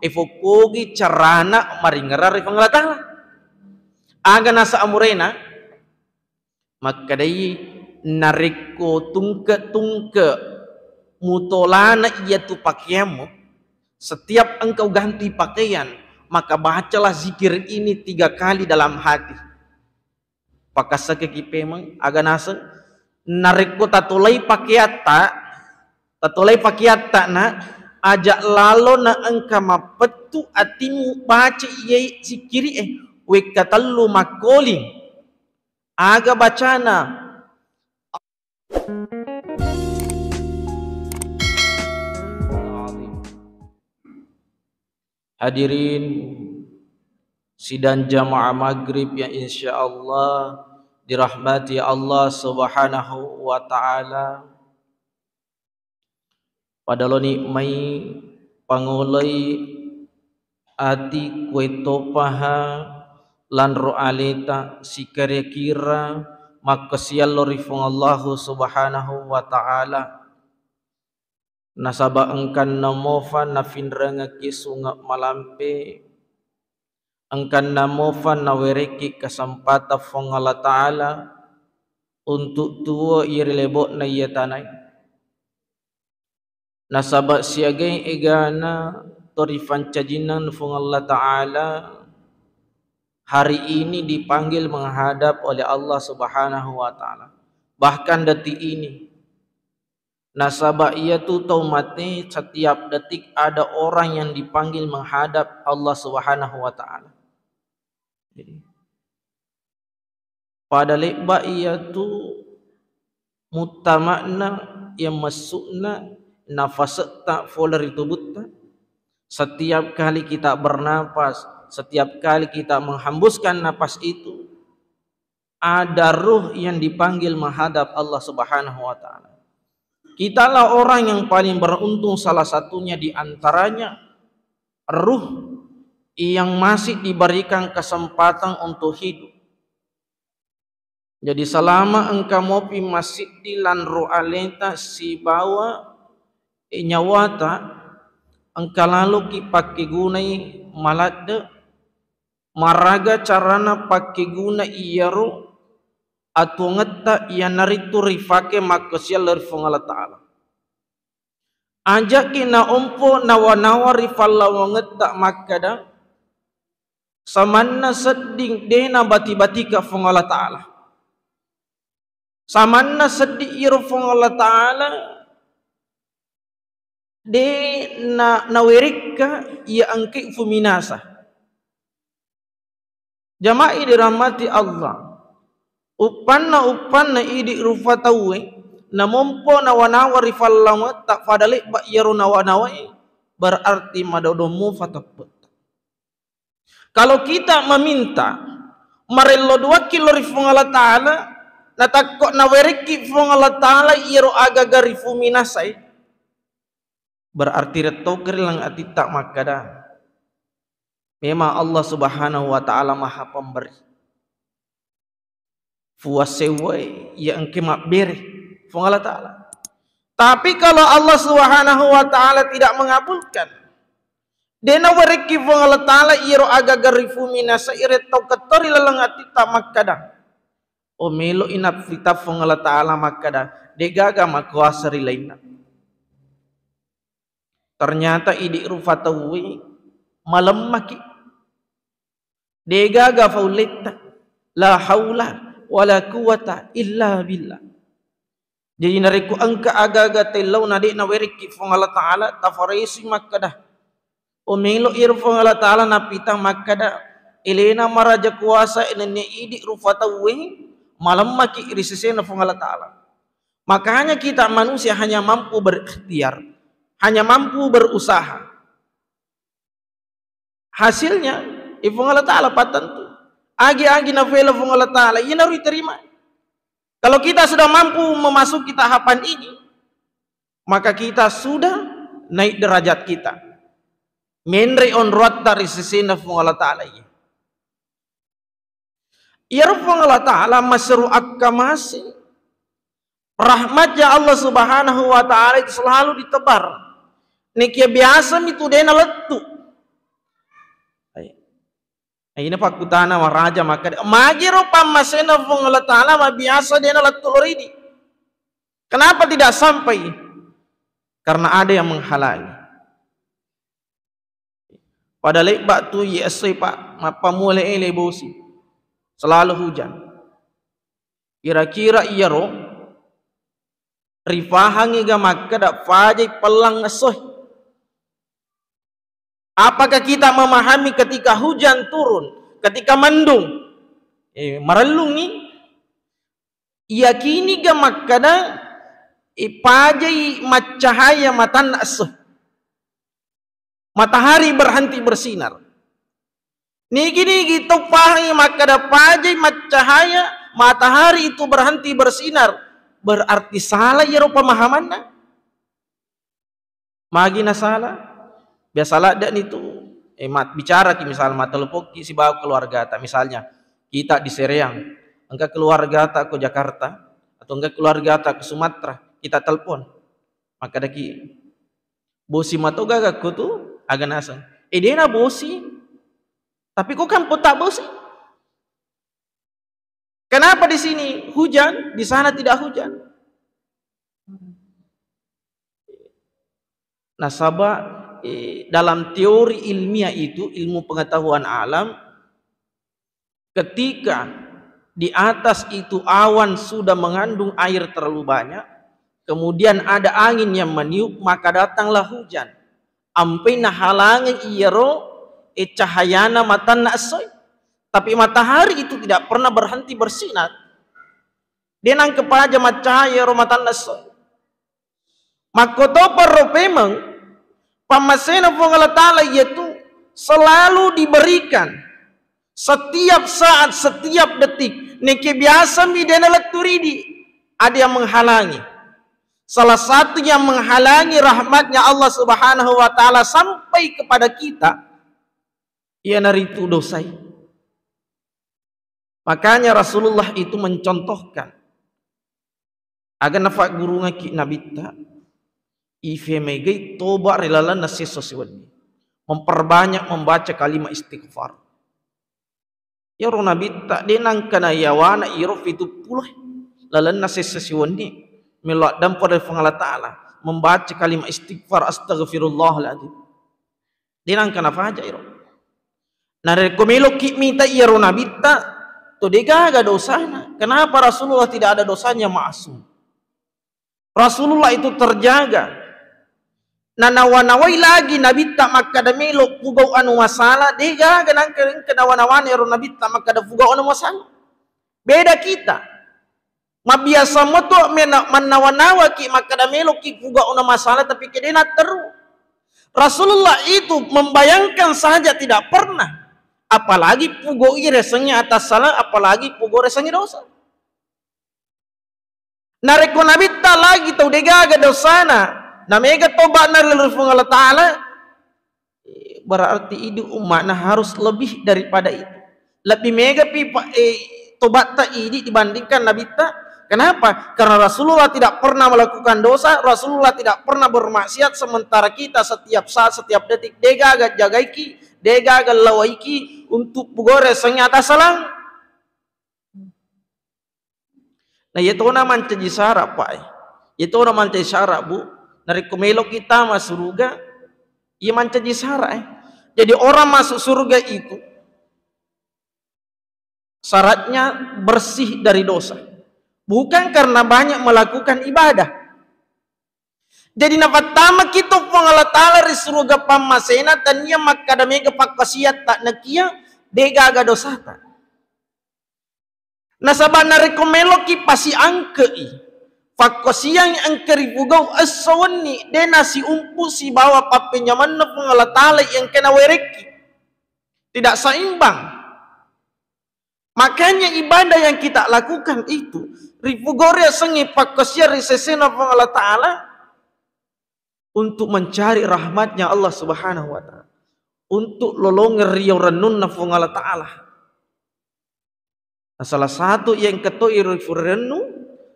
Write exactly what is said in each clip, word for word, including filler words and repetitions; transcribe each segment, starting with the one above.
Ifokkogi carana maringerang ri Puang Allah Ta'ala. Aga nasa amurena? Makkedai, narekko tungke-tungke mutolana iyatu pakeammu, setiap engkau ganti pakaian, maka bacalah zikir ini tiga kali dalam hati. Pakasakeki pemeng, aga naseng, narekko tatolai pakeatta, tatolai pakeatta na, aja lalo na engka mappettu atimu baca iyai zikiri e, wekka tellu makkoling. Aga bacana? Hadirin sidang jamaah maghrib yang insya Allah dirahmati Allah Subhanahu wa Ta'ala. Pada loni mai pangoloi ati kuetopaha lanro aleta sikira-kira makkasiallo ri Puang Allahu Subhanahu wa Ta'ala. Nasaba engkanna mofa nafinrengekki sunge malampe, engkanna mofa nawerekki kesempatan Puang Allah Ta'ala untuk tuo iri lebo'na iya tanae. Nasaba siagai egana to rifancajinna Puang Allah Ta'ala hari ini dipanggil menghadap oleh Allah Subhanahu wa Ta'ala. Bahkan detik ini, nasaba iyatu tau mate, setiap detik ada orang yang dipanggil menghadap Allah Subhanahu wa Ta'ala. Jadi, pada lebba iyatu muttama'na, yang masukna nafasetta pole ri tubutta. Setiap kali kita bernapas, setiap kali kita menghembuskan napas itu, ada ruh yang dipanggil menghadap Allah Subhanahu wa Ta'ala. Kitalah orang yang paling beruntung, salah satunya di antaranya ruh yang masih diberikan kesempatan untuk hidup. Jadi, selama engka mopi massiddi lanro aleta sibawa nyawata, engka laloki pakkegunai maladde, maraga carana pakkeguna iyaro atuwongetta, iyanaritu rifake makkasialla ri Puang Allah Ta'ala. Aja'ki naompo nawa-nawa ri fallawangetta makkada, samanna sedding de nabati-batika Puang Allah Ta'ala. Samanna sedding iyaro Puang Allah Ta'ala de na-, nawerekka iya engkai fuminasa. Jama'i dirahmati Allah. Uppanna-uppanna idi rufa tauwe, namompo nawa-nawa ri fallawangetta fada lebba iyaro nawa-nawae, berarti madodong mufa teppetta. Kalau kita meminta, marello duakki lo ri Puang Allah Ta'ala, natakko nawerekki Puang Allah Ta'ala iyaro agaga rifuminasai, berarti rettokeri lang atitta makkada, memang Allah Subhanahu wa Ta'ala Maha Pemberi. Puang sewwai iya engke mabbere, Puang Allah Ta'ala. Tapi kalau Allah Subhanahu wa Ta'ala tidak mengabulkan, de nawerekki Puang Allah Ta'ala iyaro agaga rifuminasai, rettoketto ri laleng atitta makkada, o, meloi napita Puang Allah Ta'ala makkada, de gaga makuasa ri lainna. Ternyata idi rufa tauwe malemmaki. Degaga fauletta. La haula wala quwwata illa billah. Jadi narekko engka agaga tellauna de nawerekki Puang Allah Ta'ala, tafaresui makkada, o, melo iyaro Puang Allah Ta'ala napita makkada, elena maraja kuasa, nennia idi rufa tauwe malemmaki ri sesena Puang Allah Ta'ala. Makanya kita manusia hanya mampu berikhtiar, hanya mampu berusaha. Hasilnya, eh, Puang Allah Ta'ala pattentu. Agi-agi nafela Puang Allah Ta'ala, iyanaro iterima. Kalau kita sudah mampu memasuki tahapan ini, maka kita sudah naik derajat kita. Menre onroatta ri sesena Puang Allah Ta'ala iya. Iyaro Puang Allah Ta'ala maseru akkamase. Rahmatnya Allah Subhanahu wa Ta'ala itu selalu ditebar. Nekia biasa mitu dena lettu. Ina pakkutana maraja makkeda, magiro pammasena Puang Allah Ta'ala mabiasa dena lettu loridi. Kenapa tidak sampai? Karena ada yang menghalangi. Pada lebbak tu iye essoi, Pak, mappamula ele bosi. Selalu hujan. Kira-kira iyaro rifahangi ga makkeda pajai pellang essoi. Apakah kita memahami ketika hujan turun, ketika mendung, eh, marellungi, yakini ga makkeda, eh, pajai maccahaya matanna esso? Matahari berhenti bersinar. Nigi-nigi to pahangi makkeda pajai maccahaya, matahari itu berhenti bersinar, berarti salah iyaro pemahamanna. Magi nasala? Biasa ladde'ni tu, eh, mat-, bicaraki, misal mattelepokki sibawa keluargata, misalnya kita di Sereang, engka keluargata ko Jakarta atau engka keluargata ko Sumatera, kita telepon. Makkedaki, "Bosi mato gaga ko tu, aga naseng?" Eh, dena bosi. Tapi ko kampong tak bosi. Kenapa di sini hujan, di sana tidak hujan? Nasaba, eh, dalam teori ilmiah itu, ilmu pengetahuan alam, ketika di atas itu awan sudah mengandung air terlalu banyak, kemudian ada angin yang meniup, maka datanglah hujan. Ampai nahalangi iyaro, eh, cahayana matanna essoi. Tapi matahari itu tidak pernah berhenti bersinar. De nangka paja maccahaya ro matanna esso. Makkotopa ro pemeng, pammasena Puang Allah Ta'ala iyatu selalu diberikan setiap saat, setiap detik. Neke biasami de nalettu ridi, ada yang menghalangi. Salah satu yang menghalangi rahmatnya Allah Subhanahu wa Ta'ala sampai kepada kita, iyanaritu dosai. Makanya Rasulullah itu mencontohkan, aga nafaggurungaki Nabitta, ifemegai toba ri lalenna siesso siwenni, memperbanyak membaca kalimat istighfar. Iyaro Nabitta de nangkana yawana iro pitu pulo lalenna siesso siwenni, melo addampa ri Puang Allah Ta'ala, membaca kalimat istighfar, "Astaghfirullahaladzim." De nangka nafaja iro. Narekko meloki mita iyaro Nabitta, to degaga dosana. Kenapa Rasulullah tidak ada dosanya, maksum? Rasulullah itu terjaga. Nanawa-nawai lagi Nabitta makkada melo pugau anu masalah, degaga nangka, nangka nawa-nawana ero Nabitta makkada pugau anu masalah. Beda kita. Mabiasa moto mena-, mannawa-nawaki makkada meloki pugau na masalah, tapi kedena teru. Rasulullah itu membayangkan saja tidak pernah. Apalagi pugau i resengi atas salah, apalagi pugau resengi dosa. Narekko Nabitta lagi tau degaga dosana, namega tobatna ri Puang Allah Ta'ala, berarti idi umma'na harus lebih daripada itu. Lebih megapi pa-, eh, tobatta idi dibandingkan Nabitta. Kenapa? Karena Rasulullah tidak pernah melakukan dosa, Rasulullah tidak pernah bermaksiat, sementara kita setiap saat, setiap detik, degaga jagaiki, degaga lawaiki untuk pugore sengi atas salang. Nah, iya tona mancaji syarat, Pak, eh. Iya tona mancaji syarat, Bu. Narekko meloki tama suruga, iya mancaji syarat, eh. Jadi orang masuk surga itu syaratnya bersih dari dosa. Bukan karena banyak melakukan ibadah. Jadi napattama kitu Puang Allah Ta'ala ri suruga pammasena tania makkada mega pakkasiatta nakia degaga dosata. Nasaba narekko meloki pasiangkei, pakkosiang engka ripugau esso wenni, de nasiumpu sibawa pappenyamenna Puang Allah Ta'ala engka nawerekki. Tidak seimbang. Makanya ibadah yang kita lakukan itu, ripugau riasengngi pakkosiang ri sesena Puang Allah Ta'ala, untuk mencari rahmatnya Allah Subhanahu wa Ta'ala, untuk lolongeng rio rennunna Puang Allah Ta'ala. Nah, salah satu yang ketoi ri furennu,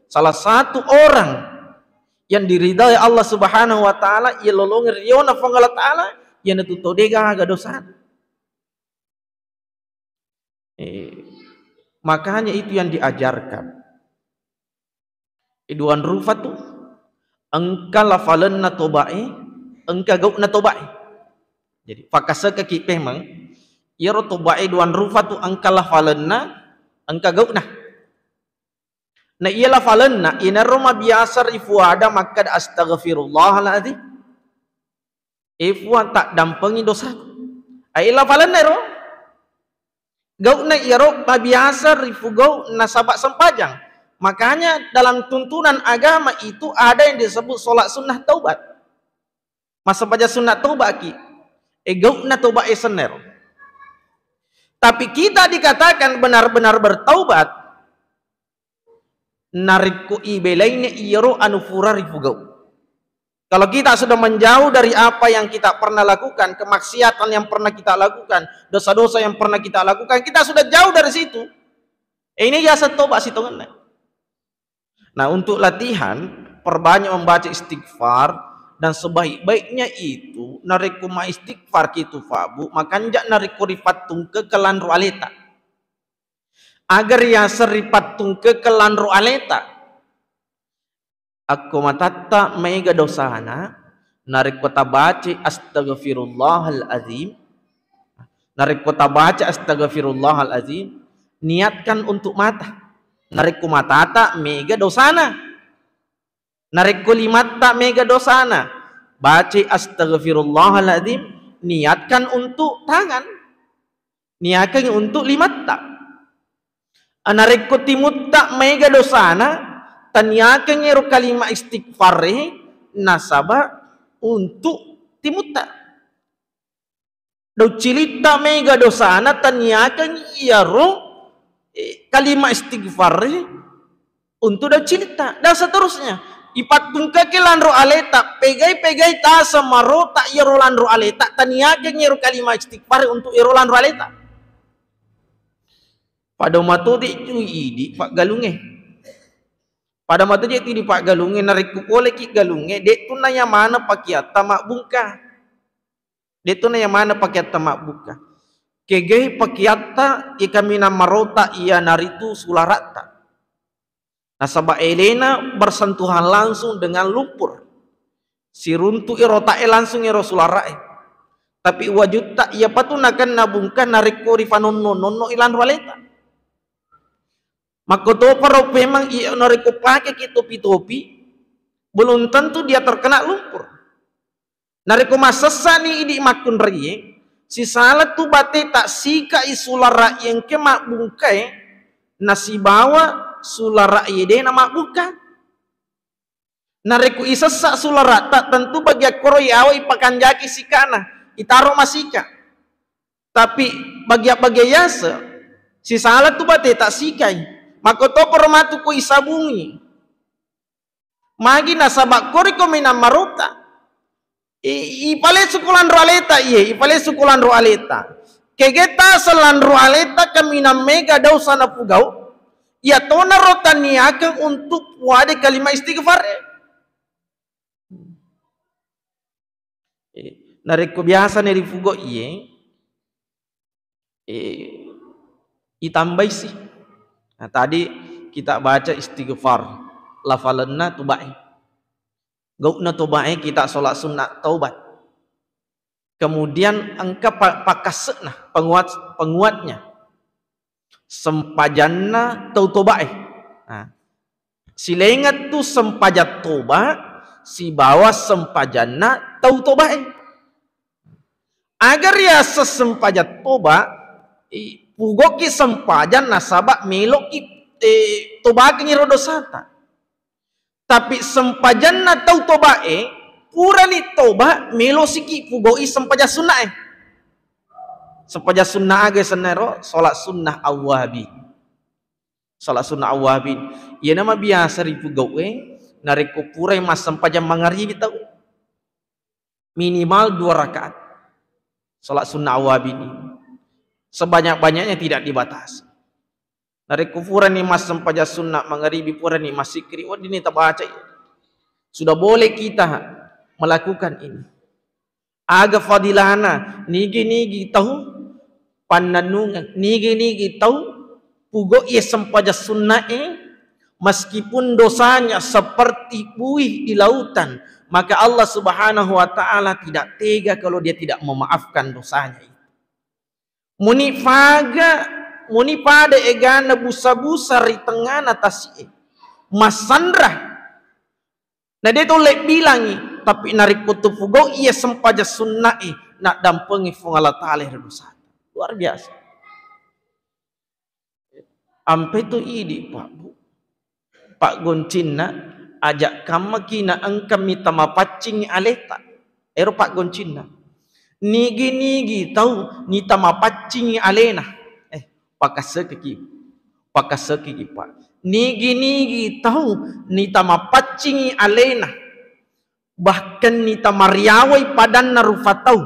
salah satu orang yang diridai Allah Subhanahu wa Ta'ala, iya lolongeng riona Puang Allah Ta'ala, iyanatu to degaga dosana. Eh, makanya itu yang diajarkan. Duan rufa tu, engka lafalenna tobae, engka gau'na tobae. Jadi, fakkasekaki pemeng, iyaro tobae duan rufa tu engka lafalenna, engka gau'na. Na iya lafalenna, inaro mabiasa rifuada makkada, "Astaghfirullahaladzim." E Puang, taddampengi dosaku. Ai lafalenna ero. Gau'na iyaro mabiasa rifugau nasaba sempajang. Makanya dalam tuntunan agama itu ada yang disebut sholat sunnah taubat. Massempajang sunnah taubat ki. E gau'na taubat e sennero. Tapi kita dikatakan benar-benar bertaubat, narekko ibelaini iyaro anu pura rifugau. Kalau kita sudah menjauh dari apa yang kita pernah lakukan, kemaksiatan yang pernah kita lakukan, dosa-dosa yang pernah kita lakukan, kita sudah jauh dari situ. Eh, ini biasa tobat sitongenna. Nah, untuk latihan, perbanyak membaca istighfar, dan sebaik-baiknya itu, narekko maistighfar kitu, Pak Bu, makanja narekko ripattungke ke lanro aleta. Agar yaseng ripattungke ke lanro aleta. Akko matatta maega dosana, narekko tabaca astaghfirullahalazim, narekko tabaca astaghfirullahalazim, niatkan untuk mata. Narekko matata maega dosana. Narekko limatta maega dosana, baca astaghfirullahalazim, niatkan untuk tangan. Niakangi untuk limatta. Narekko timutta maega dosana, taniakangi ero kalima istighfar e nasaba untuk timutta. Dauccilitta maega dosana, taniakangi iyaro, eh, kalima istighfar e untuk dauccilitta, dan seterusnya. Ipattungkaki lanro aleta, pegai-pegai tasa marota iyaro lanro aleta, taniakangi iyaro kalima istighfar untuk iyaro lanro aleta. Pada matoje tu idi paggalunge. Pada matoje tu idi paggalunge, narekko poleki galunge, de tu nayamana pakeatta mabbungka. De tu nayamana pakeatta mabbungka. Kegai pakeatta ikaminang marota iyanaritu sularatta. Nasaba elena bersentuhan langsung dengan lumpur. Siruntu'i rotae langsung ero sulara'e. Tapi wajutta iyapatu nakenna bungka narekko rifanonno-nonno ilanro aleta. Makkotoparo memang iya narekko pakeki topi-topi, belum tentu dia terkena lumpur. Narekko massessani idi makkunraie, sisala tu bate tassikai sulara engke mabbungkae, nasibawa sulara ede na mabbungka. Narekko isessa sularata, tentu bagiakkoro yawa ipakanjaki sikana, itaro masika. Tapi bagia-bagia yase, sisala tu bate tassikai. Makkotoparo matu ko isabungi. Magi nasaba koriko minang marota. I, ipalesu ko lanro aleta, iye, ipalesu ko lanro aleta. Kegeta selanro aleta kaminang mega dausa napugau, iya tona rotaniakeng untuk puade kalima istighfar. Eh, narekko biasa ni rifugo iye, eh, itambaisi. Nah, tadi kita baca istighfar, lafalenna tobae. Gau'na tobae kita sholat sunat taubat. Kemudian engka pa-, pakasse'na, penguat, penguatnya. Sempajanna tau tobae. Nah, silaingeng tu sempajang toba sibawa sempajanna tau tobae. Agar yaseng sempajang toba, i, pugoki sempajang nasaba meloki, eh, tobakengngi ro dosata. Tapi sempajanna tau tobae, purani toba, melo siki pugoi sempajang sunnae. Sempajang sunnah aga sennaro? Sholat sunnah awwabin. Sholat sunnah awwabin. Iyana mabiasa ripugaue narekko purai massempajang mangaribi tau. Minimal dua rakaat. Sholat sunnah awwabin ini. Sebanyak-banyaknya tidak dibatasi. Narekko purani massempajang sunnah mangaribi, purani massikkiri, weddinni tabacai. Sudah boleh kita melakukan ini. Aga fadilana, nigi-nigi tau Pannennungeng, nigi-nigi tau pugau iya sempajang sunna'e, meskipun dosanya seperti buih di lautan, maka Allah Subhanahu wa Ta'ala tidak tega kalau Dia tidak memaafkan dosanya itu. Muni faga, muni pada egana busa-busa ri tengana tasi'e, massanra. Na de' taulle bilangi, tapi narekko tu pugau iya sempajang sunna'e, naddampengi Fuang Allah Ta'ala ri dosa. Luar biasa. Ampe tu idi, Pak, Bu. Paggoncinna, aja' kammaki na engka mita mapaccingi aleta. Ero paggoncinna. Nigi-nigi tau nita mapaccingi alena. Eh, pakassekeki. Pakassekeki, Pak. Nigi-nigi tau nita mapaccingi alena. Bahkan nita mariawai padanna rufa tau.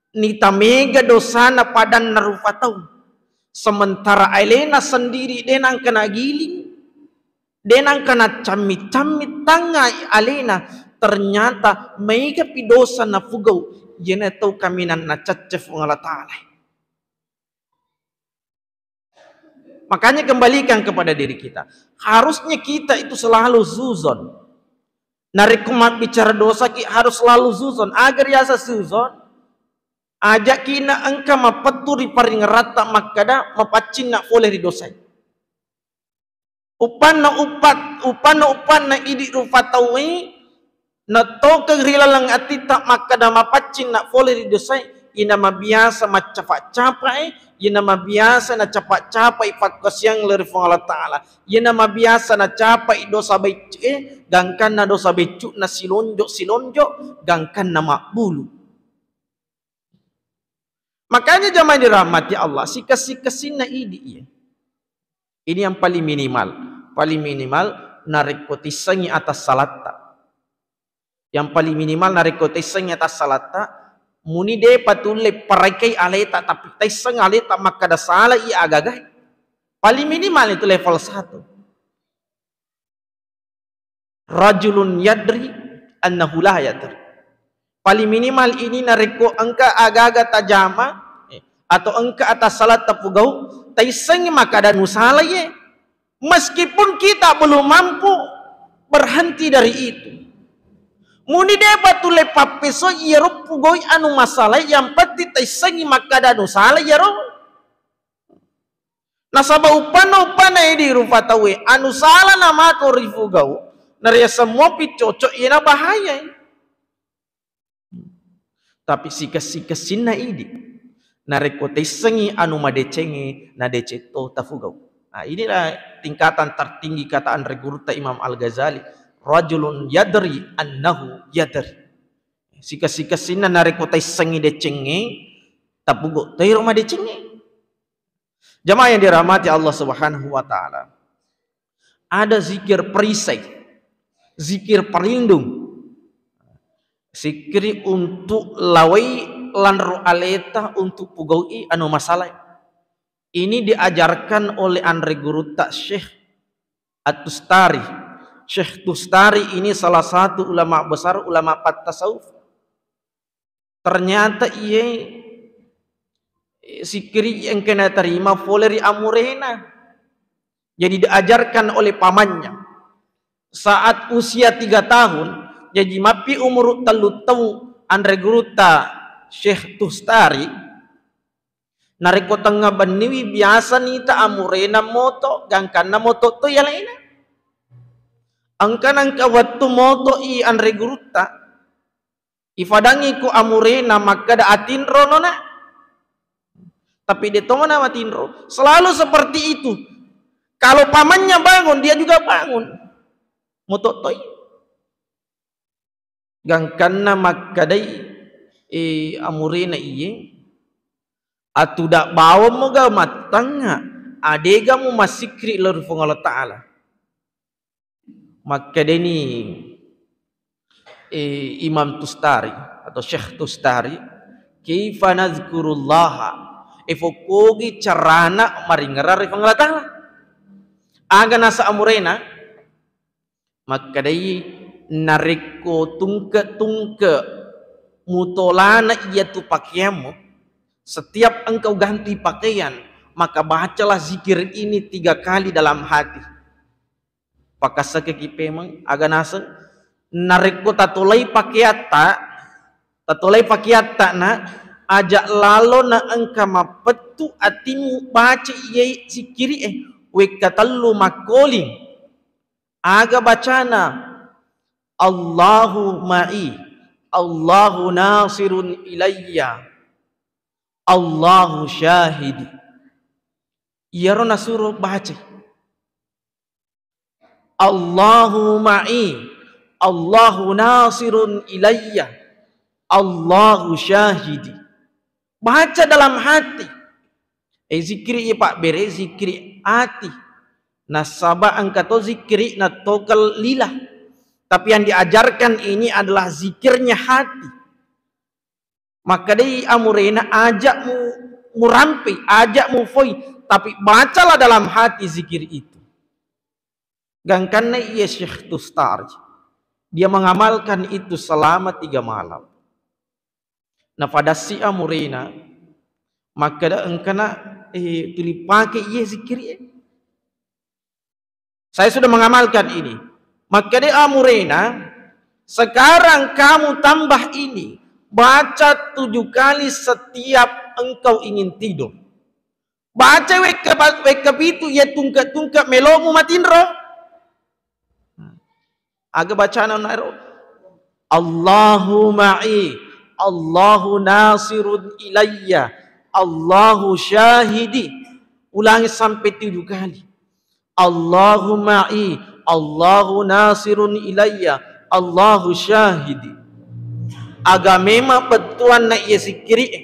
Nita mega dosana padanna rufa tau. Sementara alena sendiri de' nangka nagiling, de' nangka nacammi-cammi tangngai alena, ternyata mega pi dosa napugau, iyana tau kaminang nacacce Fuang Allah Ta'ala. Makanya kembalikan kepada diri kita. Harusnya kita itu selalu suzon. Narekko mabbicara dosa ki harus selalu suzon. Aga riaseng suzon? Aja'ki na engka mapettu ri paringeratta makkada mapaccinna pole ri dosai. Uppanna uppat-, uppanna uppanna idi rufa tauwe, nattokeng ri laleng atitta makkada mapaccinna pole ri dosai, iyana mabiasa maccapa-capae, iyana mabiasa nacapa-capai pakkasiang lao ri Fuang Allah Ta'ala, iyana mabiasa nacapai dosa beccu'e, gangkanna dosa beccu'na silonjo-silonjo, gangkanna mabbulu. Makanya jamaah dirahmati Allah, sikessi-kessinna idi iye. Ini yang paling minimal. Paling minimal narekko taissengngi atas salatta. Yang paling minimal narekko taissengngi atas salatta, muni de'pa tulle parekai aleta, tapi taisseng aleta makkada sala iya agaga. Paling minimal itu level satu. Rajulun yadri annahu la yadri. Paling minimal ini narekko engka agaga tajama, eh, atau engka atas salatta pugau, taissengngi makkada nusala iye. Meskipun kita belum mampu berhenti dari itu. Muni de'pa tulle pappesoi iyaro pugau anu masala, yang penting taissengngi makkada nusala iyaro. Nasaba uppanna-uppanna idi rufa tauwe, anu sala namato rifugau, nariaseng mopi cocok iyana bahayai. Tapi sikessi-kessinna idi, narekko taissengngi anu madecengnge, nadeceng to tafugau. Nah, inilah tingkatan tertinggi kata anre gurutta Imam Al-Ghazali, rajulun yadri annahu yadri. Sikessi-kessinna narekko taissengngi decengnge, tapugau toiro madecengnge. Jamaah yang dirahmati Allah Subhanahu wa Ta'ala, ada zikir perisai, zikir pelindung, zikir untuk lawai lanro aleta, untuk pugau'i anu masalai. Ini diajarkan oleh anre gurutta Syekh At-Tustari. Syekh Tustari ini salah satu ulama besar, ulama pat tasawuf. Ternyata iye, eh, sikkiri engka natarima fole ri amurena. Jadi diajarkan oleh pamannya. Saat usia tiga tahun, jadi mappi umuru tellu taung anre gurutta Syekh Tustari, narekko tengnga benniwi biasa nita amurena moto, gangkanna moto toi alena. Engka nengka wettu moto i anre gurutta. Ifadangi ko amurena makkeda, "Atinro no, Nak." Tapi de tona matinro. Selalu seperti itu. Kalau pamannya bangun, dia juga bangun. Moto toi. Gangkanna makkedai, eh, amurena iye, "Atuda bawammo ga mattengnga, adega mu massikkiri lao ri Puang Allah Ta'ala." Makkedani, eh, Imam Tustari atau Syekh Tustari, "Kaifa nadzkurullaha?" Eh, fokkogi carana maringerang ri Puang Allah Ta'ala. Aga nasa amurena? Makkedai, "Narekko tungke-tungke mutolana iyatu pakeammu, Setiap engkau ganti pakaian, maka bacalah zikir ini tiga kali dalam hati. Pakasakeki pemeng, aga naseng, narekko tatolai pakeatta, tatolai pakeatta na, aja lalo na engka mapettu atimmu baca iye zikiri e, wekka tellu makkoling. Aga bacana? Allahu ma'i, Allahu nasirun ilayya, Allahu syahidi. Iyaro nasuro baca. Allahu ma'i, Allahu nasirun ilayya, Allahu syahidi. Baca dalam hati. Eh, zikiri iya pabbere, zikiri ati. Nasaba engka to zikiri na tokel lila. Tapi yang diajarkan ini adalah zikirnya hati. Makkedai amurena, aja mu-, murampe, aja mufoi, tapi bacalah dalam hati zikir itu. Gangkanna iya Syekh Tustari, dia mengamalkan itu selama tiga malam. Napadassi amurena, makkeda engkana, eh, tuli pake iya zikiri e. Saya sudah mengamalkan ini. Makkeda amurena, sekarang kamu tambah ini, baca tujuh kali setiap engkau ingin tidur. Baca wekka, wekka pitu iya tungke-tungke melomu matinro. Aga bacana naero? Allahu ma'i, Allahu nasirun ilayya, Allahu syahidi. Ulangi sampai tujuh kali. Allahu ma'i, Allahu nasirun ilayya, Allahu syahidi. Aga memang bettuanna iya sikkiri e.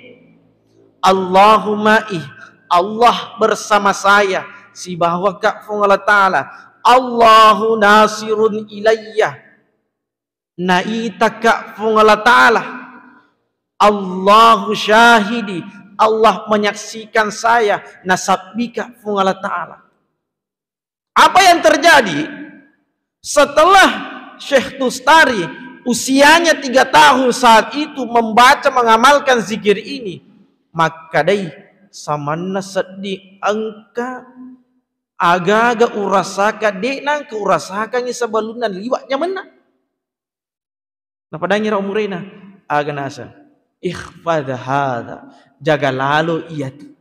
Allahu ma'i, Allah bersama saya, sibawaka Puang Allah Ta'ala. Allahu nasirun ilayya, naitaka Puang Allah Ta'ala. Allahu syahidi, Allah menyaksikan saya, nasabbika Puang Allah Ta'ala. Apa yang terjadi setelah Syekh Tustari usianya tiga tahun saat itu membaca, mengamalkan zikir ini? Makkadai, samanna seddi engka aga-aga urasaka, de nangka urasakangi sebelumna liwa nyamenna. Napadangi ro umurena, aga naseng, "Ihfadz hadza, jaga lalo iyatu."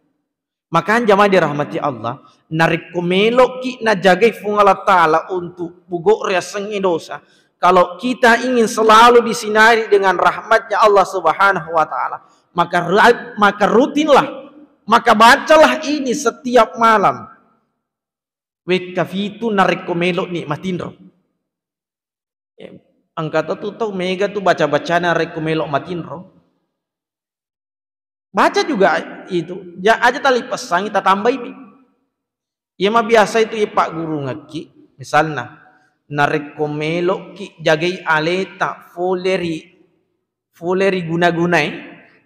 Makanya jamaah dirahmati Allah, narekko meloki najagai Puang Allah Ta'ala untuk bugo riasengnge dosa, kalau kita ingin selalu disinari dengan rahmatnya Allah Subhanahu wa Ta'ala, maka ra-, maka rutinlah, maka bacalah ini setiap malam. Wekka fitu narekko meloni matinro. Eh, engka to tu tau mega tu baca-bacana rekko melo matinro. Baca juga itu, ja-, aja tali pesangi, tatambai mi. Iya mabiasa itu iya paggurungekki, misalna, narekko meloki jagai aleta fole ri, fole ri guna-gunae,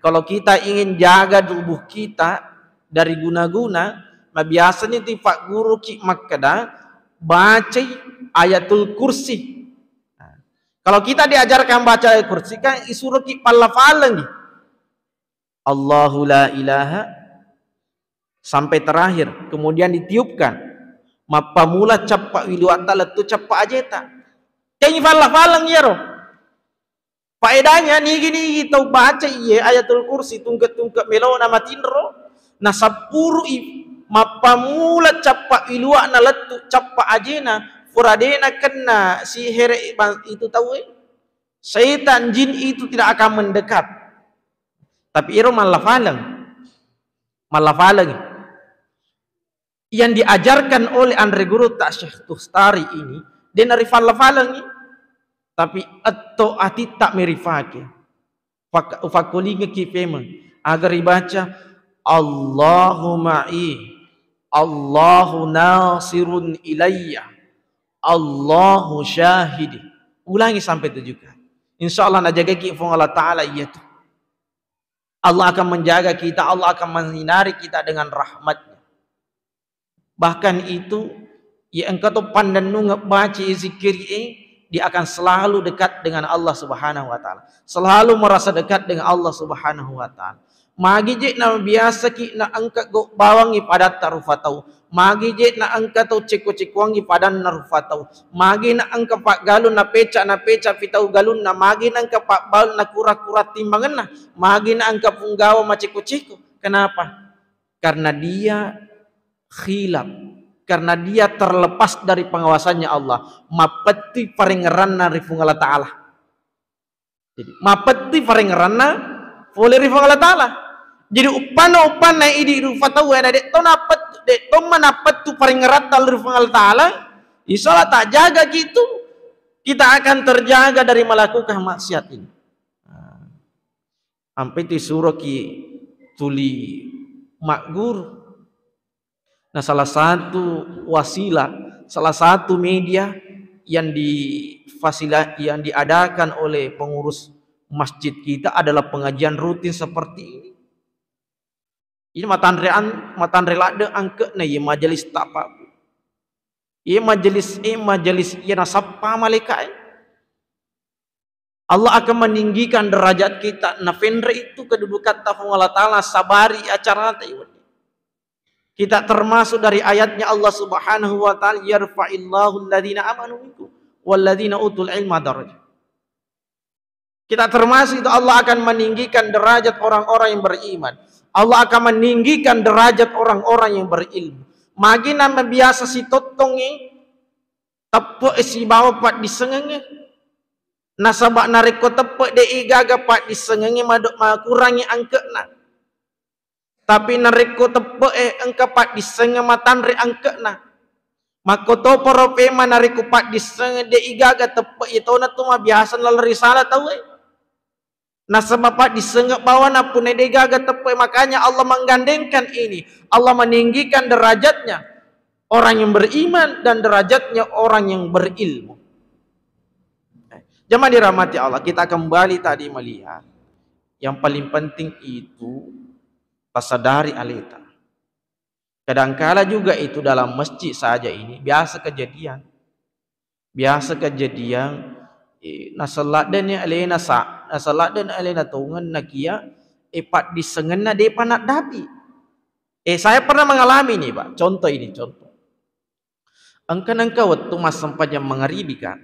kalau kita ingin jaga tubuh kita dari guna-guna, mabiasani tu pagguruki makkeda, bacai Ayatul Kursi. Nah, kalau kita diajarkan baca Ayatul Kursi, kan isuroki palla-pallengi. Allahu la ilaha sampai terakhir, kemudian ditiupkan. Mappamula cappa wiluatta lettu cappa ajeta. Kengi falla-fallang iyaro. Faedahnya nigi-nigi tau baca iye Ayatul Kursi tungke-tungke melona matinro, nasappurui mappamula cappa wiluana lettu cappa ajena, pura dena kenna sihere bang-, itu tauwe. Setan jin itu tidak akan mendekat. Tapi iro mallafaleng. Mallafaleng. Yang diajarkan oleh Anre Guru ta Syekh Tustari ini, de narifalla-fallengi, tapi etto atitta merifake. Fak-, ufakkolingeki pemeng. Agar dibaca, "Allahu ma'i, Allahu nasirun ilayya, Allahu syahidi." Ulangi sampai tujuh kali. Insya Allah najagaki Puang Allah Ta'ala iyatu. Allah akan menjaga kita, Allah akan menyinari kita dengan rahmat-Nya. Bahkan itu, ya engka to pannennungeng baca zikir e, dia akan selalu dekat dengan Allah Subhanahu wa Ta'ala. Selalu merasa dekat dengan Allah Subhanahu wa Ta'ala. Magi je na biasaki na engka gau bawangngi padatta rufa tau. Magi je na engka tau ceko-cekoangngi padanna rufa tau. Magi na engka paggalung na peca, na peca pi tau galunna. Magi na engka pabbalu na kura-kura timbangenna. Magi na engka punggawa maceko-ceko. Kenapa? Karena dia khilaf. Karena dia terlepas dari pengawasannya Allah. Mapetti parengeranna ri Puang Allah Ta'ala. Jadi, mapetti parengeranna pole ri Puang Allah Ta'ala. Jadi, uppanna-uppanna idi rufa tau na de to napet-, de to manapettu parengeratta ri Puang Allah Ta'ala, insya Allah tak jaga gitu, kita akan terjaga dari melakukan maksiat ini. Nah, ampe tu suroki tuli magguru. Nah, salah satu wasilah, salah satu media yang difasila-, yang diadakan oleh pengurus masjid kita adalah pengajian rutin seperti ini. Ini matanre an-, matanre ladde angke na ye majelis tapa. Ye majelis, eh, majelis ye nasappa malaika, eh. Allah akan meninggikan derajat kita. Nafenre itu kedudukan ta Puang Allah Ta'ala, sabari acara ta iwani. Kita termasuk dari ayatnya Allah Subhanahu wa Ta'ala, "Yarfa'illahu alladhina amanu minkum walladhina utul ilma darajat." Kita termasuk itu, Allah akan meninggikan derajat orang-orang yang beriman. Allah akan meninggikan derajat orang-orang yang berilmu. Magi na mabiasa sitottongi teppe sibawa paddissengengnge. Nasaba narekko teppe de igaga paddissengengnge mado-, makurangi angke'na. Tapi narekko teppe'e engka paddissengeng matanre angke'na. Makkotoparo pema narekko paddissengeng de igaga teppe, iya tona tu mabiasa nalari sala tauwe. Nasaba paddissengeng bawana punna de gaga teppe, makanya Allah menggandengkan ini. Allah meninggikan derajatnya orang yang beriman dan derajatnya orang yang berilmu. Jamaah dirahmati Allah, kita kembali tadi melihat yang paling penting itu tasadari aleta. Kadangkala juga itu dalam masjid saja ini biasa kejadian. Biasa kejadian, eh, naselladdeni alena sa-, naselladdeni alena tongenna kia, eh, paddissengenna depa naddapi. Eh, saya pernah mengalami ini, Pak. Contoh ini, contoh. Engka nengka wettu massempajang mangaribi, Kak.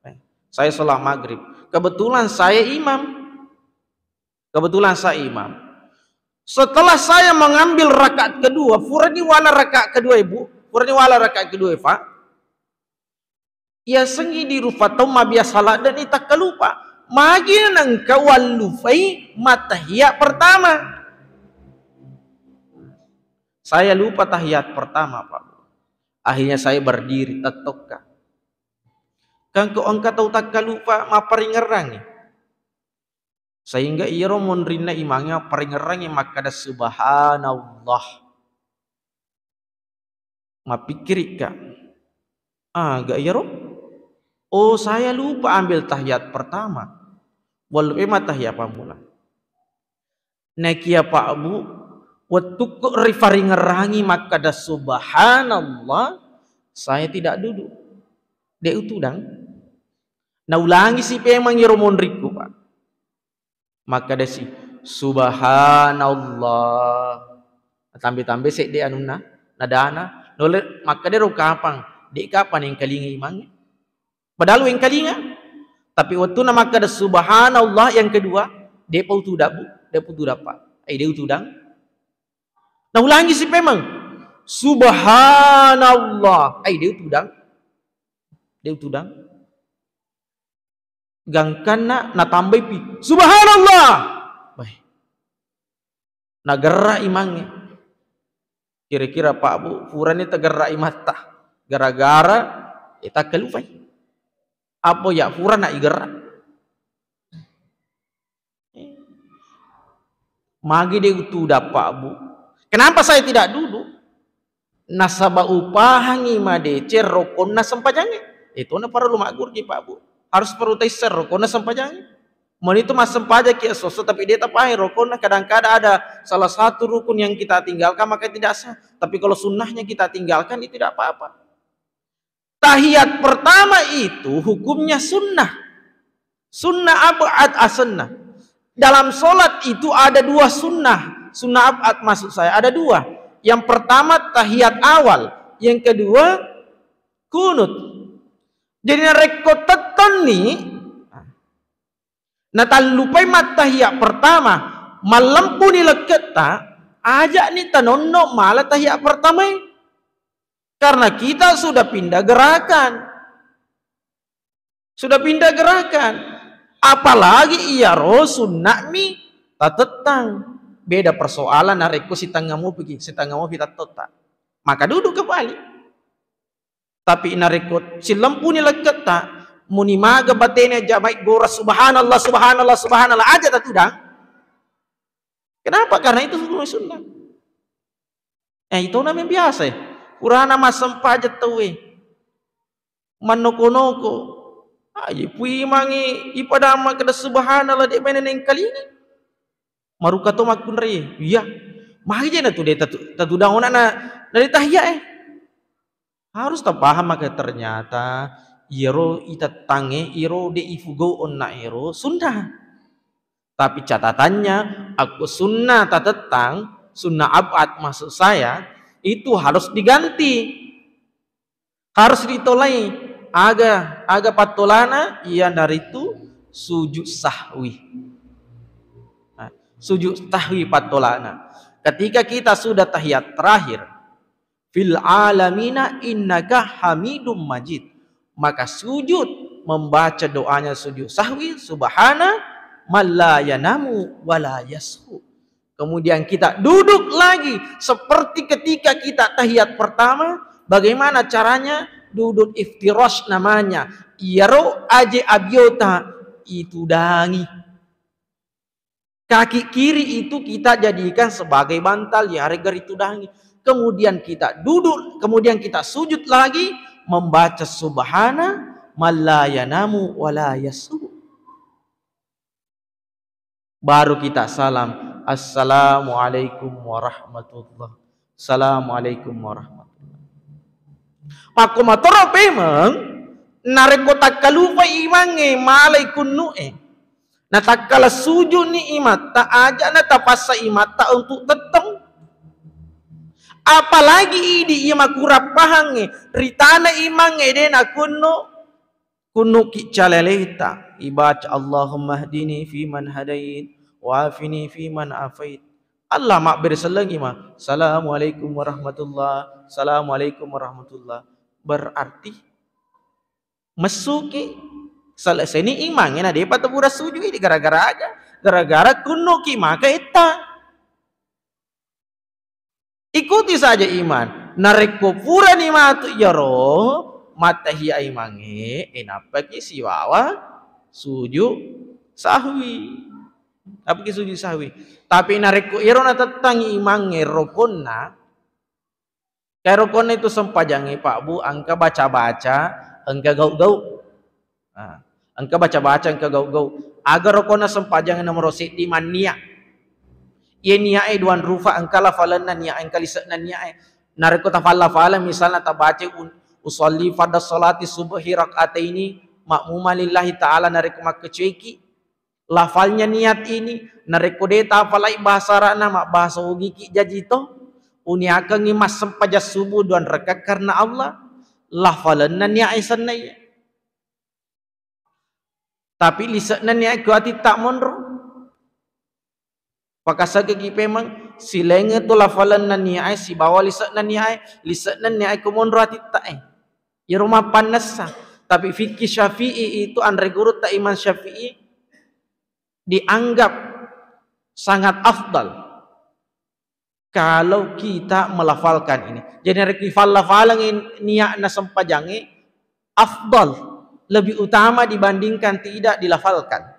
Eh, saya sholat maghrib. Kebetulan saya imam. Kebetulan saya imam. Setelah saya mengambil rakaat kedua, furani wala rakaat kedua, Ibu. Furani wala rakaat kedua, Pak. Yasengngi di rufa tau mabiasa ladde'ni takkalupa. Magi nengka wallufai matahiyat pertama. Saya lupa tahiyat pertama, Pak. Akhirnya saya berdiri, tettokka. Kan ko engka tau takkalupa, mapparingerrangi. Sehingga iyaro monrinna imangnge mapparingerrangi makkada, "Subhanallah." Mappikkirikka, "Aga iyaro? Oh, saya lupa ambil tahiyat pertama." Wallupema tahiyat pammula. Nakia Pak Bu, wettukku rifaringerrangi makkada, "Subhanallah," saya tidak duduk. De' utudang. Naulangisi pemeng iyaro monrikku, Pak. Makkedasi, "Subhanallah." Tambe-tambe sedde anunna, nadana. Nole makkedaro kapang, de' kapang engkalinga imangnge. Padahal wengkalinga. Tapi wettunna makkeda, "Subhanallah," yang kedua, de'pa utudang, Bu. De'pa utudang, Pak. Ai, de' utudang. Naulangisi pemeng, "Subhanallah." Ai, de' utudang. De' utudang. Gangkanna natambaipi, "Subhanallah." Wah. Nagerra imangnge. Kira-kira, Pak Bu, purani tagerra imatta gara-gara, eh, takkalupai. Apa ya, purana igerra. Magi de' utudang, Pak Bu. Kenapa saya tidak duduk? Nasaba upahangi madeceng rokonna sempajangnge. Itu na parellu maggurui, Pak Bu. Harus parellu taisseng rokonna sempajangnge. Meni tu massempajangki esso-esso tapi de' tapahangi rokonna, kadang-kadang ada salah satu rukun yang kita tinggalkan maka tidak sah. Tapi kalau sunnahnya kita tinggalkan itu tidak apa-apa. Tahiyat pertama itu hukumnya sunnah. Sunnah ab'ad asenna. Dalam sholat itu ada dua sunnah, sunnah ab'ad maksud saya, ada dua. Yang pertama tahiyat awal, yang kedua kunut. Jadi narekko tettenni, natallupai mattahiyat pertama, mallempuni lekketta, aja'ni tanonno mala tahiyat pertama. Karena kita sudah pindah gerakan. Sudah pindah gerakan. Apalagi iyaro sunna'mi tatettang. Beda persoalan narekko sitengnga mupiki, sitengnga mupi tattotta. Maka duduk kembali. Tapi narekko sillempuni lekketta, muni maga batena jamai gora subhanallah, subhanallah, subhanallah aja tatudang. Kenapa? Karena itu hukum sunnah. Eh, itu namanya biasa, eh. Purana massempajang tauwe. Mannoko-noko. Aji pui mangi ipadang makkeda subhanallah de' maena nengkalinga. Maruka to makkunrai. Iya. Magi je natu de' tatu, tatudang ona na, na de' tahiyat, eh. Harus tapaham maka ternyata iyaro itettangnge, iyaro de' ifugau onna ero sunnah. Tapi catatannya, akko sunnah tatettang, sunnah ab'ad maksud saya, itu harus diganti. Harus ditolai. Aga, aga pattolana, iyanaritu sujud sahwi. Nah, sujud sahwi pattolana. Ketika kita sudah tahiyat terakhir, fil alamina innaka hamidum majid. Maka sujud membaca doanya sujud sahwi, subhana man la yanamu wa la yashu. Kemudian kita duduk lagi seperti ketika kita tahiyat pertama. Bagaimana caranya? Duduk iftirash namanya. Iyaro aje abiota itudangi. Kaki kiri itu kita jadikan sebagai bantal, ya, harga ritudangi. Kemudian kita duduk, kemudian kita sujud lagi, membaca subhana man la yanamu wa la yashu. Baru kita salam, "Assalamualaikum warahmatullah. Assalamualaikum warahmatullah." Makko matoro pemeng, narekko takkalupai imangnge, malai kunnu'e. Natakkala sujudni imatta, aja'na tapassa imatta untuk tettong. Apalagi idi iya makurang pahangnge, ritana imangnge de' nakunnu, kunnuki calaleta, ibaca Allahumma hdini fiman hadait, wa afini fiman afait. Allah mabbere sellengi ma, "Assalamualaikum warahmatullah, assalamualaikum warahmatullah." Berarti messuki, selesai ni imangnge na de'pa tepura sujud idi gara-gara aga, gara-gara kunnuki maka etta. Ikuti saja iman. Narekko purani matu iyaro mattahiya imangnge, e, nappaki siwawa sujud sahwi. Nappaki sujud sahwi. Tapi narekko iyaro natettangi imangnge rokonna, Kae rokonna itu sempajangnge, Pak Bu, engka baca-baca, engka gau-gau. Nah, engka baca-baca, engka gau-gau. Aga rokonna sempajangnge nomoro seddi mannia. Iye niae duan rufa, engka lafalenna niae, engka lise'na niae. Narekko tafalla-fala misalna tabaca un-, usolli fardhu sholati subhi rak'ataini ma'muma lillahi ta'ala, narekko makkecueki. Lafalnya niat ini, narekko de' tafalai bahasa Arabna, mabbahasa Ogiki jaji to, uniakengngi massempajang subuh duan raka karena Allah, lafalenna niat sennaiya. Tapi lise'na niat ko atitta monro. Pakasageki pemeng, silenge tu lafalenna niat sibawa lise'na niat, lise'na niat ko monro atitta e. Iyaro mappannessa. Tapi fikih Syafi'i itu, anre gurutta Imam Syafi'i, dianggap sangat afdal kalau kita melafalkan ini. Jadi, narekko ifalla-falangi niatna sempajangnge, afdal, lebih utama dibandingkan tidak dilafalkan.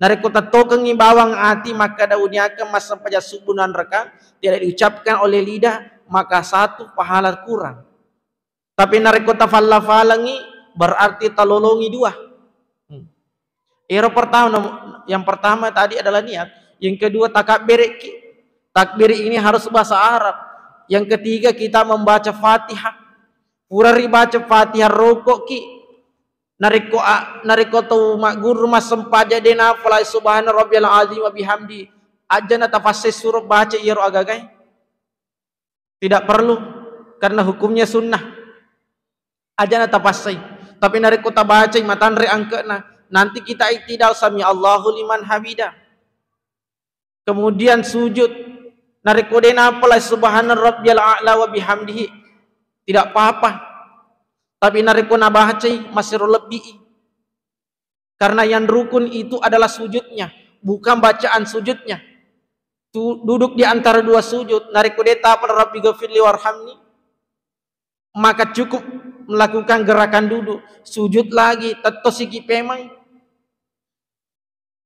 Narekko tettokengngi bawang ati makkada uniakan massempajang subuh nanreka, tidak diucapkan oleh lidah, maka satu pahala kurang. Tapi narekko tafalla-falangi, berarti talolongi dua. Hmm. Ero pertama, yang pertama tadi adalah niat. Yang kedua, takabberekki. Takbir ini harus bahasa Arab. Yang ketiga, kita membaca Fatihah. Pura ribaca Fatihah, rokokki. Narekko a-, narekko tau magguru massempajang de nafalai subhana rabbiyal azim wa bihamdi, aja na tapassai suro baca iyaro agagae. Tidak perlu, karena hukumnya sunnah. Aja na tapassai. Tapi narekko tabacai matanre angke'na, nanti kita iktidal sami Allahu liman hamida. Kemudian sujud. Narekko de napalai subhana rabbiyal a'la wa bihamdihi, tidak apa-apa. Tapi narekko nabacai, masero lebbi. Karena yang rukun itu adalah sujudnya, bukan bacaan sujudnya. Tu-, duduk di antara dua sujud. Narekko de tapal Rabbi ghafirli warhamni, maka cukup melakukan gerakan duduk, sujud lagi, tettosiki pemeng.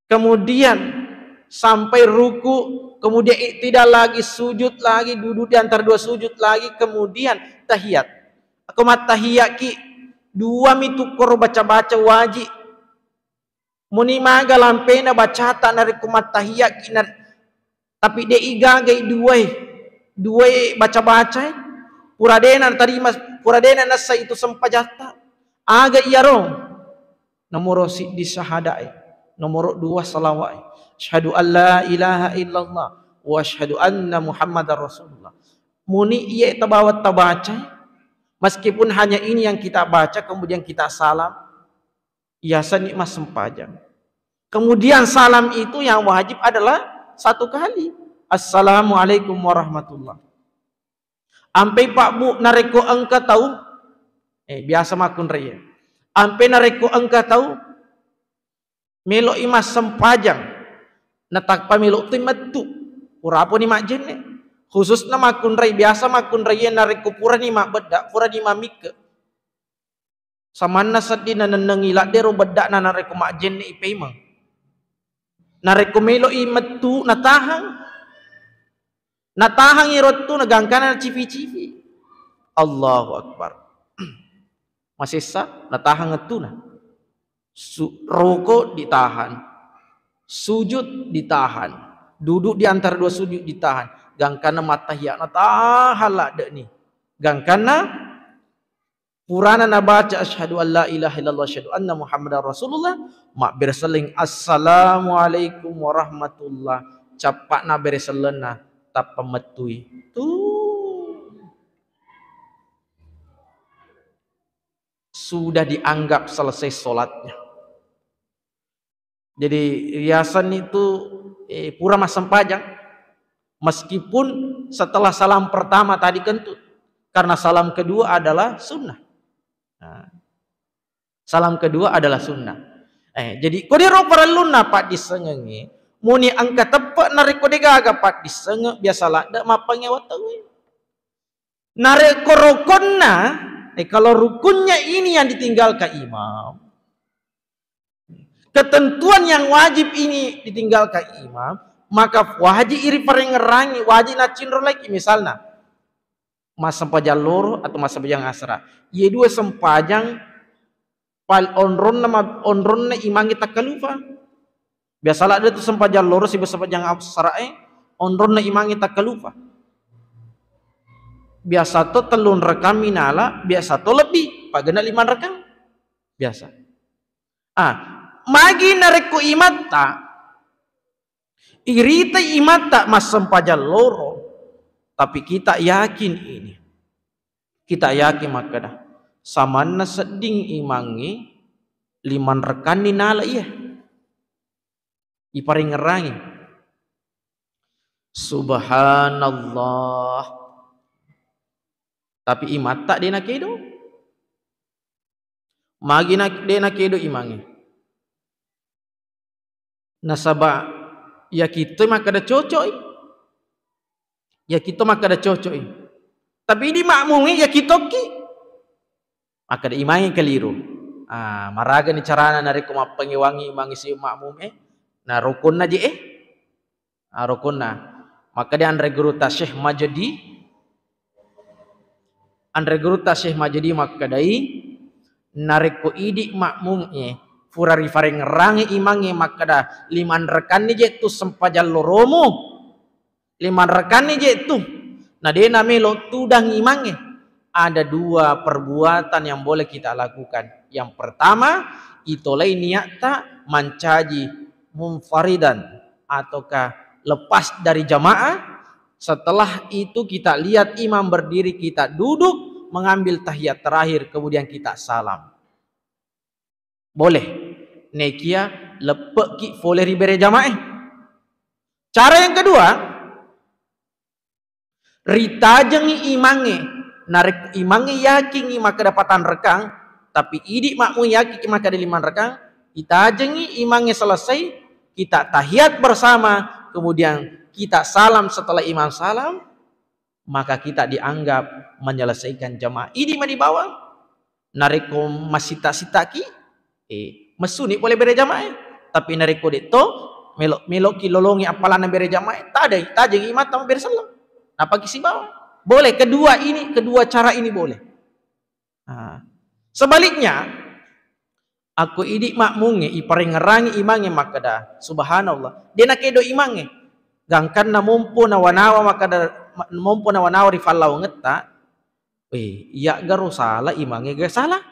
Kemudian sampai ruku, kemudian iktidal lagi, sujud lagi, duduk di antara dua sujud lagi, kemudian tahiyat. Ako mattahiyat ki, dua mi tu koro baca-baca wajib. Muni maga lampena bacata narekko mattahiyat ki na-, tapi de igagai duai, duai baca-baca, pura dena tarima, pura dena nassa itu sempajatta. Aga iyaro? Nomoro siddi syahadae, nomoro dua salawae. Asyhadu an la ilaha illallah wa asyhadu anna Muhammadar Rasulullah. Muni iye tabawa tabaca, meskipun hanya ini yang kita baca, kemudian kita salam, iyasani massempajang. Kemudian salam itu yang wajib adalah satu kali. Assalamualaikum warahmatullah. Ampe Pak Bu, narekko engka tau, eh, biasa makkunrai. Ampe narekko engka tau, melo'i massempajang, natappa melo tu mettu. Puraponi majjenne. Khususna makkunrai, biasa makkunrai narekko purani mabbedda, purani mamikke. Samanna sedding nanennengi laddero bedda'na narekko majjenne i pemeng. Narekko melo'i mettu natahang. Natahang i rottu na gangkana nacifi-cifi. Allahu Akbar. Masessa natahang ettuna. Su-, roko ditahan. Sujud ditahan. Duduk di antara dua sujud ditahan. Gangkana mattahiyat natahang ladde'ni. Gangkana purana nabaca asyhadu an la ilaha illallah asyhadu anna Muhammadar Rasulullah, mabbere selleng assalamualaikum warahmatullah, cappa nabbere sellenna tappa mettui. Tu sudah dianggap selesai sholatnya. Jadi, riaseng itu, eh, pura massempajang, meskipun setelah salam pertama tadi kentut, karena salam kedua adalah sunnah. Nah, salam kedua adalah sunnah. Eh, jadi, kodero parellunna paddissengengnge, muni engka teppe narekko degaga paddissengeng, biasa ladde mappangewa tauwe. Narekko rokonna, eh, kalau rukunnya ini yang ditinggalkan imam, ketentuan yang wajib ini ditinggalkan imam, maka wajib iri parengngerangi, wajib naccinro laiki. Misalna, massempajang loro atau massempajang asra. Ye dua sempajang pal-, onronna ma-, onronna imangnge takkalupa. Biasa ladde tu sempajang loro siba sempajang asrae, onronna imangnge takkalupa. Biasa to tellung rekang minala, biasa to lebbi, pagena limang rekang. Biasa. Ah, magi narekko imatta, irita imatta massempajang loro, tapi kita yakin ini. Kita yakin makkeda, samanna sedding imangnge, limang rekanni nala iya. Iparengngerangi. Subhanallah. Tapi imatta de nakedo. Magi na-, de nakedo imangnge. Nasaba yakittoi makkeda cocoi. Yakittoi makkeda cocoi. Tapi idi makmungnge yakitokki. Makkeda imangnge keliru. Ah, maragani carana narekko mappangewangi imangnge si makmungnge? Na rukkunna je, eh. Ah, rukkunna. Makkeda anre gurutta Syekh Majdi, anre gurutta Syekh Majdi makkedai, narekko idi makmungnge pura rifarengngerangi imangnge makkeda, limang rekanni je tu sempajang loromu, limang rekanni je tu, na de namelo tudang imangnge, ada dua perbuatan yang boleh kita lakukan. Yang pertama, itolai niatta mancaji munfaridan ataukah lepas dari jamaah. Setelah itu kita lihat imam berdiri, kita duduk mengambil tahiyat terakhir, kemudian kita salam. Boleh. Nekia leppe'ki fole ri bere jamaah. Cara yang kedua, ritajengi imangnge. Narekko imangnge yakingi makkeda patanrekang, tapi idi makmum yakingi makkeda limanrekang, itajengi imangnge selesai, kita tahiyat bersama, kemudian kita salam setelah imam salam, maka kita dianggap menyelesaikan jamaah. Idi mani bawang. Narekko massitta-sittaki, eh, messuni pole bere jamaah. Tapi narekko detto, melo-, meloki lolongi appalanna bere jamaah, tadai, tajengi imatta mabbere selleng. Napaki sibawa. Boleh, kedua ini, kedua cara ini boleh. Ah. Sebaliknya, akko idi makmungnge, iparengngerangi imangnge makkeda, "Subhanallah." De nakedo imangnge. Gangkanna mompo nawa-nawa makkeda, ma-, mompo nawa-nawa ri fallawangetta, "Eh, iyaggaro sala, imangnge ga sala?"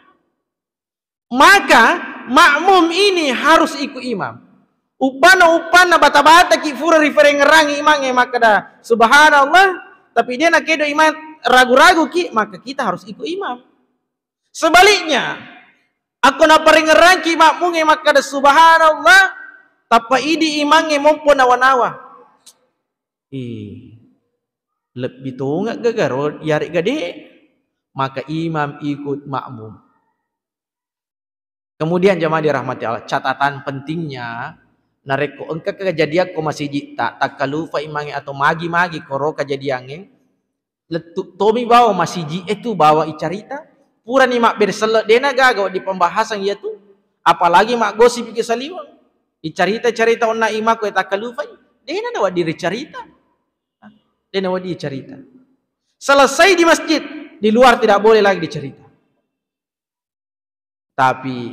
Maka makmum ini harus ikut imam. Uppanna, uppanna bata-bataki fura riparengngerangi imangnge makkeda, "Subhanallah," tapi de nakedo imang ragu-raguki, maka kita harus ikut imam. Sebaliknya, akko naparengngerangki makmungnge makkeda, "Subhanallah," tappa idi imangnge mompo nawa-nawa. Ih, lebbi tongeng gagaro yaregga de, maka imam ikut makmum. Kemudian jamaah dirahmati Allah, catatan pentingnya, narekko engka kejadian ko masijitta, takkalupa imangnge atau magi-magi koro kejadiangnge, lettu tomi bawang masiji e tu bawang icarita, purani mabbere selle, dena gaga wedding pembahasang iya tu, apalagi maggosip ki saliweng, icarita-carita onna imang ko takkalupai, dena na wedding ricarita, dena wedding icarita. Selesai di masjid, di luar tidak boleh lagi dicerita. Tapi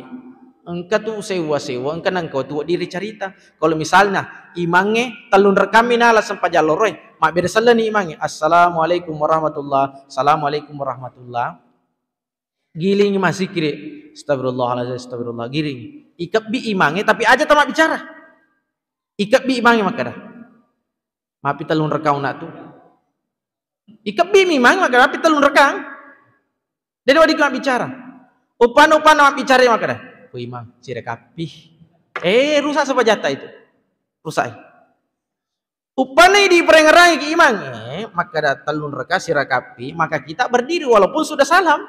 engka tu sewwa-sewwa, engka nengka tu wedding ricarita. Kalau misalnya imangnge tellung rekammi nala sempajang loroe, mabbere selleni imangnge, "Assalamualaikum warahmatullah, assalamualaikum warahmatullah." Gilingi masikiri, "Astagfirullahaladzim, astagfirullah." Giling. Ikebbi imangnge, tapi aja tama bicara. Ikebbi imangnge makkeda, "Mapi tellung rekang nak tu." Ikebbi mi imang makkeda, "Mapi tellung rekang." Dena wedding mabbicara. Uppanna, uppanna mabbicara makkeda, "Ku imang, sirakappi." Eh, rusak sepajatta itu. Rusak. Uppanna idi parengngerangi ki imang, eh, makkeda tellung raka sirakappi, maka kita berdiri walaupun sudah salam.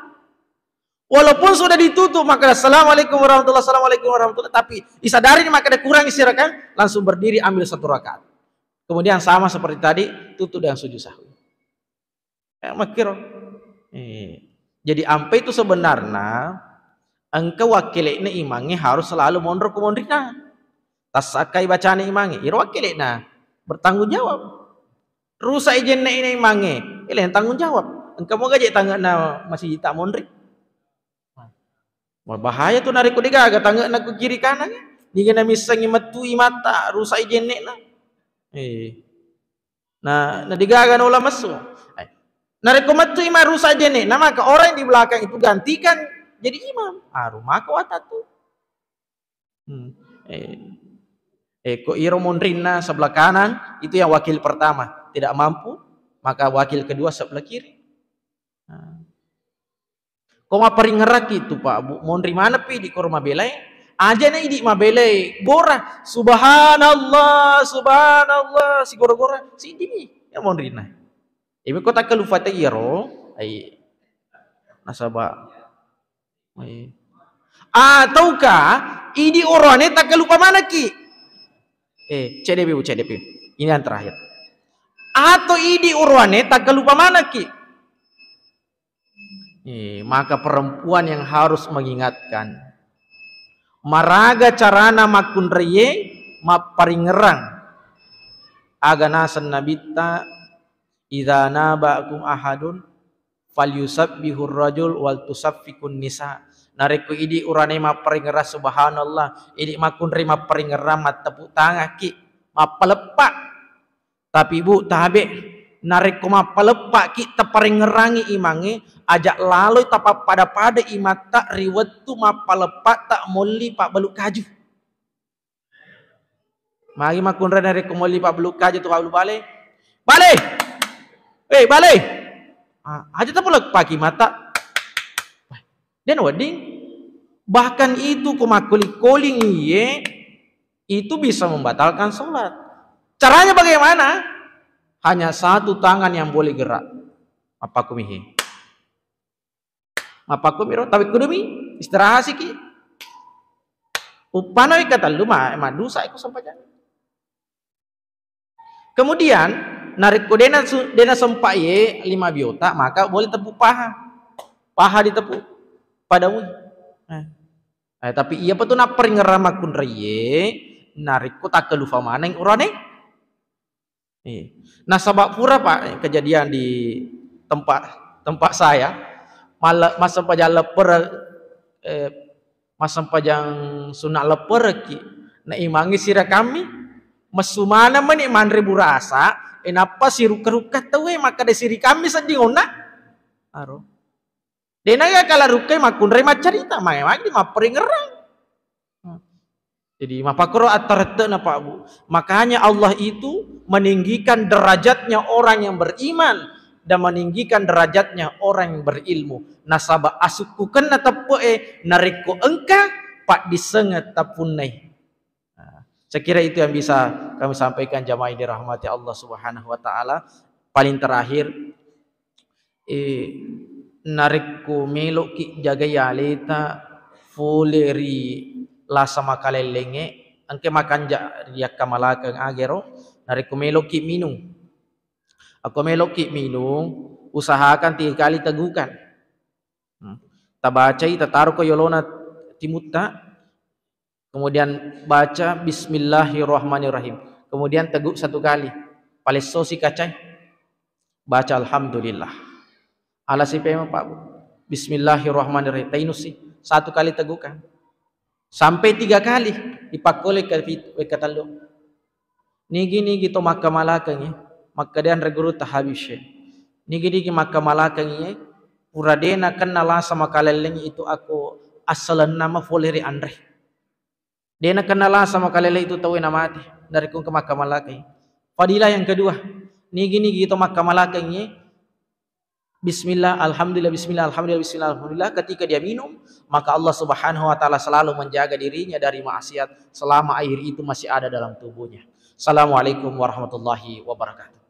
Walaupun sudah ditutup, makkeda, "Assalamualaikum warahmatullah, assalamualaikum warahmatullah," tapi isadari makkeda kurangi sirakang, langsung berdiri ambil satu rakaat. Kemudian sama seperti tadi, tutup dengan sujud sahwi. Eh, makkiro. Eh, jadi ampe itu sebenarnya engka wakkele'na imangnge harus selalu monro ko monrina. Tassakai bacana imangnge, iro wakkele'na bertanggung jawab. Rusak i jenne'na imangnge, eleng tanggung jawab. Engka moga je tange'na masiji ta monri. Wah, bahaya tu narekko degaga tange'na ku kiri kanan. Nigana missengi mettu imatta, rusak i jenne'na. Eh. Na, na degaga naola messu. Eh. Narekko mettu imang rusak jenne'na, maka orang yang di belakang itu gantikan jadi imam. Aru maka watatu. Hmm. Eh. Eh, ko iro monrinna sebelah kanan, itu yang wakil pertama tidak mampu, maka wakil kedua sebelah kiri. Nah. Ko mapparingngeraki tu, Pak, Bu, monri maneng pi idi koro mabelai, aja na idi mabelai gora, "Subhanallah, subhanallah," sigora-gora, siddi mi ya monrinna. Imi ko takkalupa ta iyaro, ai, nasaba, ai. Atauka idi oroane takkalupa manekki. Eh, cedde pi, Bu, cedde pi. Ini yang terakhir. Atau idi oroane takkalupa manekki. Eh, maka perempuan yang harus mengingatkan. Maraga carana makkunraie mapparingngerang. Aga naseng Nabitta, "Idza nabakum ahadun falyusabbihur rajul wal tusaffikun nisa." Narekko idi urane mapparingngerang subhanallah, idi makkunrai mapparingngerang, mattepu tangakki, mappaleppa. Tapi, Bu, tabe, Narekko mappaleppa'ki taparengngerangi imangnge, aja' laloi tapappada-pada imatta ri wettu mappaleppa'ta molli pabbalu kaju. Magi makkunrai narekko molli pabbalu kaju tu pabbalu bale. Bale! Eh, bale! Ah, aja' tapaleppa'ki mata. Dena wedding. Bahkan itu ko makkoling-koling iye, itu bisa membatalkan sholat. Caranya bagaimana? Hanya satu tangan yang boleh gerak. Mappakkumihe. Mappakkumiro, tawikku demi istirahat siki. Uppana wekka tellu ma-, maddusa iko sempajang. Kemudian, narekko dena su-, dena sempa ye lima biota, maka boleh teppu paha. Paha diteppu pada mui. Eh. Eh, tapi iya pa tu napparingerang makkunraiye, narekko takkalufa maneng urane. Iya. Nasaba pura, Pak, kejadian di tempat, tempat saya, male-, massempajang leppere-, eh, massempajang sunna leppereki, na imangngi sirakammi, messu maneng meni manre burasa, eh, nappa sirukka-rukka tauwe, makkeda sirikammi sedding onna. Aro. De'na gaga larukkai makkunrai maccarita, mae magi mapparingerang. Jadi, mappakkoro attarette'na, Pak, Bu. Makanya Allah itu meninggikan derajatnya orang yang beriman dan meninggikan derajatnya orang yang berilmu. Nasaba asukkukenna teppe'e narekko engka paddissengeng tapunnai. Nah, saya kira itu yang bisa kami sampaikan, jamaah yang dirahmati Allah Subhanahu wa Ta'ala. Paling terakhir, eh, narekko melo'ki jagai aleta fole ri lasa makalellengnge, engka makanja ri akkamalakeng agero, narekko melo'ki minung. Akko melo'ki minung, usahakan tiga kali tegukan. Hmm. Tabacai, tataroko yolona timutta, kemudian baca bismillahirrahmanirrahim, kemudian teguk satu kali, palessosi kacai, baca alhamdulillah. Alasi pemeng, Pak, Bu. Bismillahirrahmanirrahim, tainusi, satu kali tegukan. Sampai tiga kali, ipakkolei wekka pitu, wekka tellu. Nigi-nigi to makkamalakengngi, makkedae anre gurutta Habib Syekh. Nigi-nigi makkamalakengngi, pura de nakenna lasa makalellengngi itu akko assalenna mafole ri anre. De nakenna lasa makalellengngi itu tauwe namate, narekko engka makkamalakengngi. Fadilah yang kedua, nigi-nigi to makkamalakengngi, bismillah, alhamdulillah, bismillah, alhamdulillah, bismillah, alhamdulillah. Ketika dia minum, maka Allah Subhanahu wa Ta'ala selalu menjaga dirinya dari maksiat selama air itu masih ada dalam tubuhnya. Assalamualaikum warahmatullahi wabarakatuh.